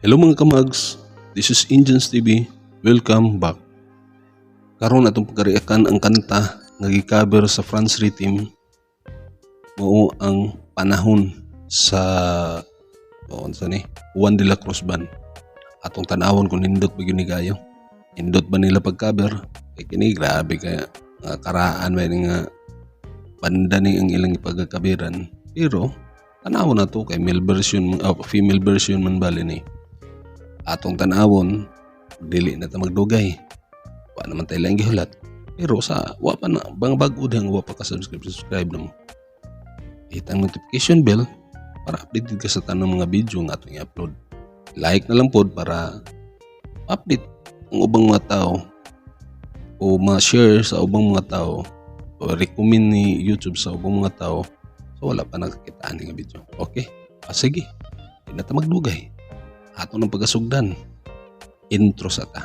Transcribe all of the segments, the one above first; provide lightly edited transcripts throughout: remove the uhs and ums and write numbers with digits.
Hello mga kamags, this is Indians TV. Welcome back. Karon atong pagka-reactan ang kanta nga gi-cover sa France Rhythm, mao ang "Panahon" sa, o unsa ni, Juan de la Cruz Band. Atong tan-awon kung nindot ba gyud ni kayo. Nindot ba nila pag-cover? Kay kini grabe kaya mga karaan ba ni nga banda ni ang ilang ipagkabiran. Pero tan-awon na to kay male version, oh, female version man bali ni. Atong tan-awon, dili na ta magdugay. Wa naman tayo lang gihulat. Pero sa wa pa na bang bag-o dihang wa pa ka subscribe, subscribe na mo. Hit ang notification bell para updated ka sa tanang mga video nga atong i-upload. Like na lang pod para update ang ubang mga tao o ma-share sa ubang mga tao o recommend ni YouTube sa ubang mga tao so wala pa nakakita ani nga video. Okay? Ah, sige. Di na ta magdugay. Ato ng pagkasugdan. Intro sa ta.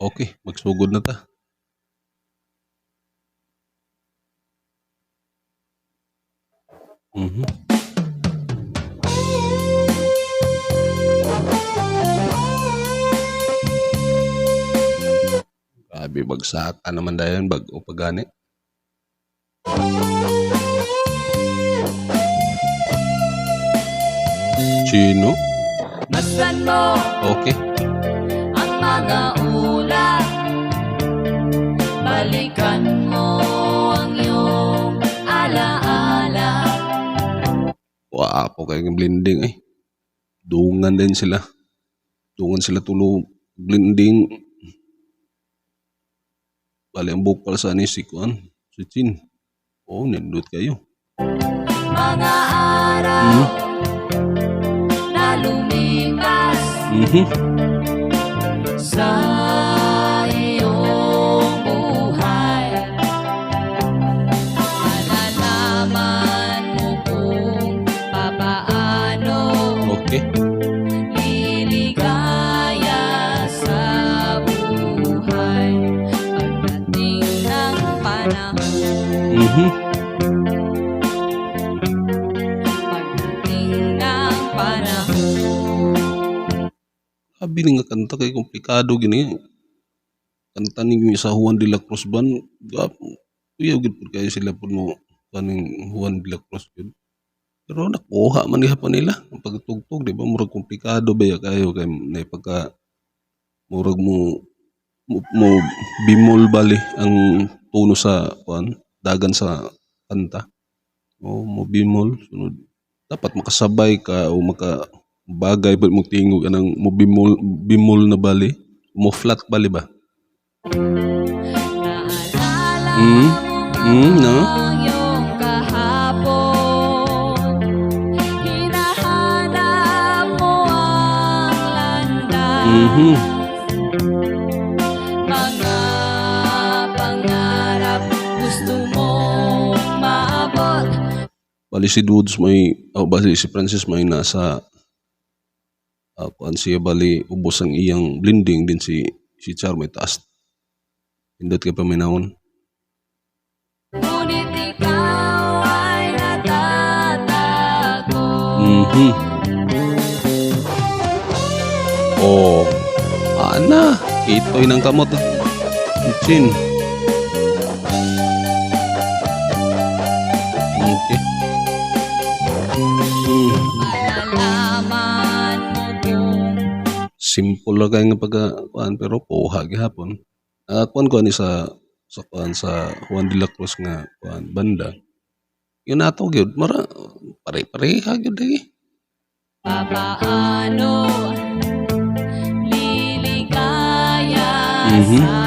Okay, magsugod na ta. Grabe, bagsakan naman dayon, bag-o pa gani. Chino? Masdan mo ang mga ulap. Balikan mo ang iyong alaala. Wapo kay blending eh. Dungan din sila. Dungan sila tulo blending. Bali ang vocal sa ni si Kuan, si Chin. Oh, nindot kayo. Mga araw na lumipas sa iyong buhay. Malalaman mo kung papaano liligaya sa buhay pagdating ng panahon. Pagdating ng panahon. Sabi ni nga kanta kay komplikado gini. Kanta ni sa Juan de la Cruz Band. Gap, kuya gid pud kayo sila pud mo kaning Juan de la Cruz gud. Pero nakuha man gihapon nila ang pagtugtog, di ba? Murag komplikado ba ya kayo kay na pagka murag mo bimol bali ang tono sa kuan dagan sa kanta. O mo bimol sunod dapat makasabay ka o maka bagay ba mo tingog anang mo bimol bimol na bali mo flat bali ba? Naalala mo No? ang iyong kahapon. Hinahanap mo ang landas. Mga pangarap gusto mong maabot. Bali si Dudes may, oh, bali si Francis may nasa kuan siya, bali ubos ang iyang blending din si Char may taas. Pindot kay paminawon. Ngunit ikaw ay natatakot. Oh, ana, ito'y ng kamot. Chin. Okay. Malalaman mo kung Simple lang kayo nga pagka kuan pero kuha gihapon. Kuan ko ani sa kuan sa Juan de la Cruz nga kuan banda. Yun ato gyud mara pare-pareha gyud lagi. Papaano liligaya sa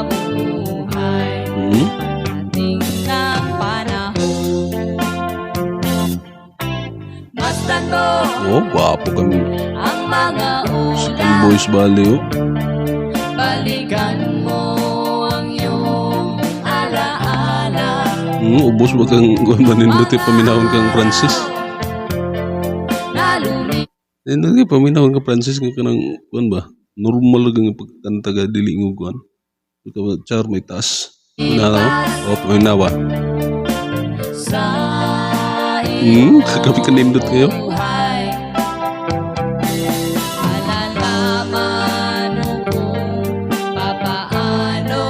buhay pagdating ng panahon. Masdan mo Oh, gwapo kami. ang mga Second ulap. voice bali oh. Balikan mo ang iyong alaala. Ubos ba kang kuan ba nindot eh, paminawon kang Francis? Na. Nindot kay paminaw ka Francis nga kanang kuan ba? Normal lang nga pagkanta ka dili nga kuan. Ikaw Char may taas. Na oh, paminawa. Sa Grabe ka nindot kayo. Buhay. Malalaman mo kung papaano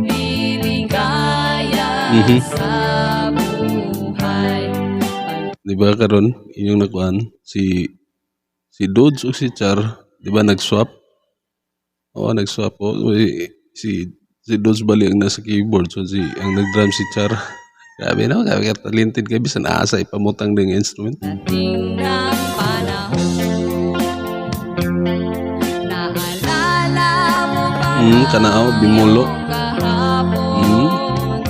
liligaya sa buhay. Di ba karon inyong nakuan si si Dodge o si Char, di ba nag-swap? Oo, nag-swap po. Si si Dodge bali ang nasa keyboard, so si ang nag-drum si Char. Grabe no, grabe ka talented kay bisan asa ipamutang ding instrument. Dating ng panahon. Naalala mo pa Kanao, bimulo. Ang kahapon?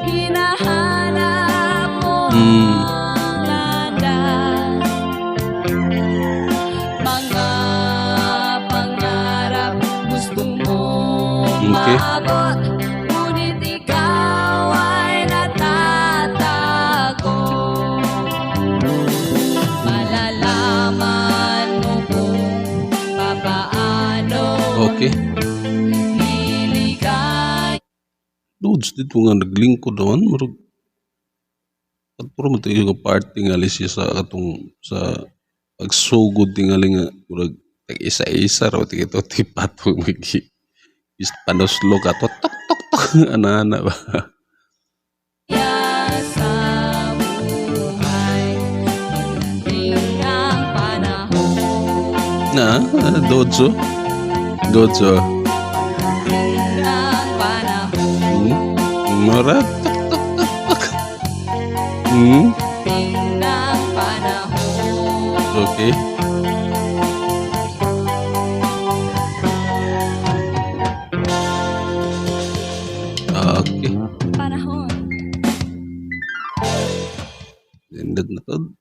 Hinahanap mo ang landas. Mga pangarap gusto mo maabot, ngunit ikaw ay natatakot. Malalaman mo kung papaano liligay Dodge dito nga naglingkod naman murag puro man tayo nga party nga siya sa katong sa pagsugod tingali nga murag tag isa-isa raw tig ito tipato magi is panoslo ka to tok tok tok ana-ana ba. Sa buhay pagdating ng panahon. Na Dodge oh. Dodge oh. Ng panahon. Mura tok tok tok tok. Ng panahon. Okay. Okay. Panahon. Ended na to.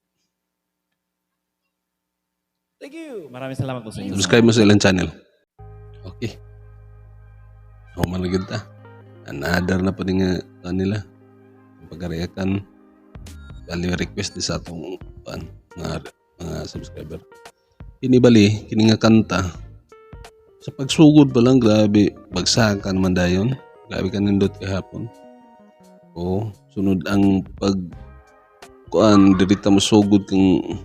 Thank you. Maraming salamat po sa inyo. Subscribe mo sa ilang channel. Okay. Ako man na gid ta. Another na pa din nga kanila. Pagkareakan. Bali request di sa atong kuan mga mga subscriber. Kini bali kini nga kanta sa pagsugod pa lang, grabe bagsakan man dayon. Grabe ka nindot kahapon. O sunod ang pag kuan dirita mo sugod kang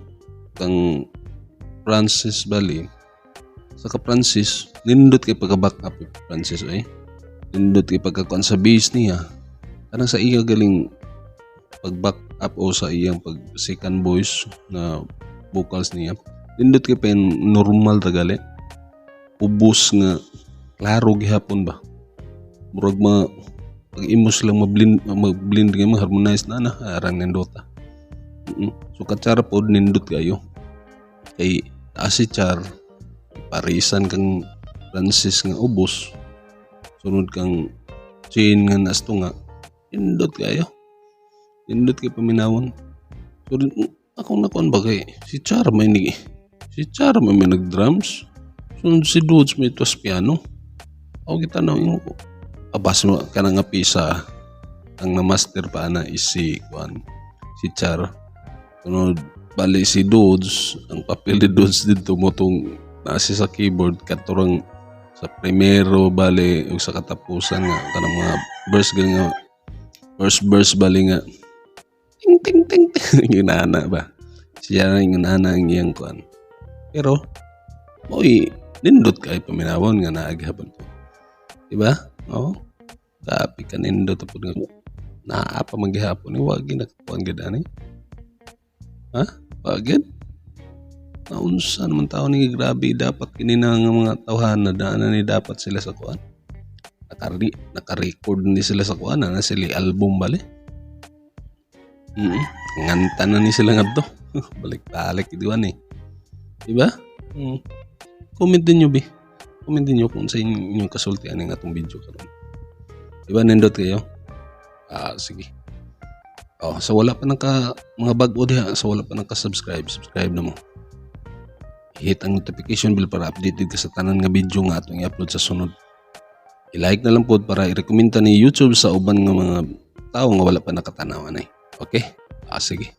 kang Francis bali sa ka Francis, nindot kay pagka back up ni Francis ay nindot kay pagkakuan sa bass niya, kanang sa iya galing pag back up o sa iyang pag second voice na vocals niya, nindot kay pen normal ra gali, ubos nga klaro gihapon ba, murag ma pag imos lang mablend magblend nga ma-harmonize na na arang nindota. So ka Char pod nindot kayo kay taas si Char, parisan kang Francis nga ubos, sunod kang chain nga nasto nga nindot kayo, nindot kay paminawon. So akong nakuan ba kay si Char may ni si Char may, may nag-drums, sunod si Dudes may tuas piano. Ako kita na yung abas mo kanang nga pisa ang na-master pa na is si kuan si Char, sunod bali si Dudes. Ang papel ni Dudes dito mo tong nasa sa keyboard katurang sa primero bali ug sa katapusan nga kanang mga verse nga verse verse bali nga ting ting ting ting inana ba siya ang inana ang iyang kuan, pero mo'y nindot kay paminawon nga naa gihapon to, di ba? Oo, kapi ka nindot pud nga naa pa man gihapon ni wa ginakuan gid ani ha, wa gid. Naunsa naman tao ni, grabe, dapat kini na nga mga tawhana daan na ni dapat sila sa kuan, nakari naka-record ni sila sa kuan na sila album bali. Nganta na ni sila ngadto, balik-balik di eh, di ba? Comment din nyo bi, comment din nyo kung sa inyong kasulti ani nga atong video karon. Di ba nindot kayo? Ah, sige. Oh, sa wala pa naka mga bag-o diha, sa wala pa naka-subscribe, subscribe na mo. I-hit ang notification bell para updated ka sa tanan nga video nga atong i-upload sa sunod. I-like na lang po para i-recommend ta ni YouTube sa uban nga mga tao nga wala pa nakatanaw anay. Okay? Ah, sige.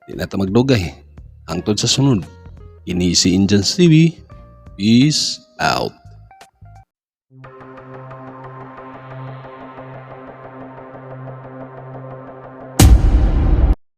Di na ta magdugay. Hangtod sa sunod. Kini si Indians TV. Peace out.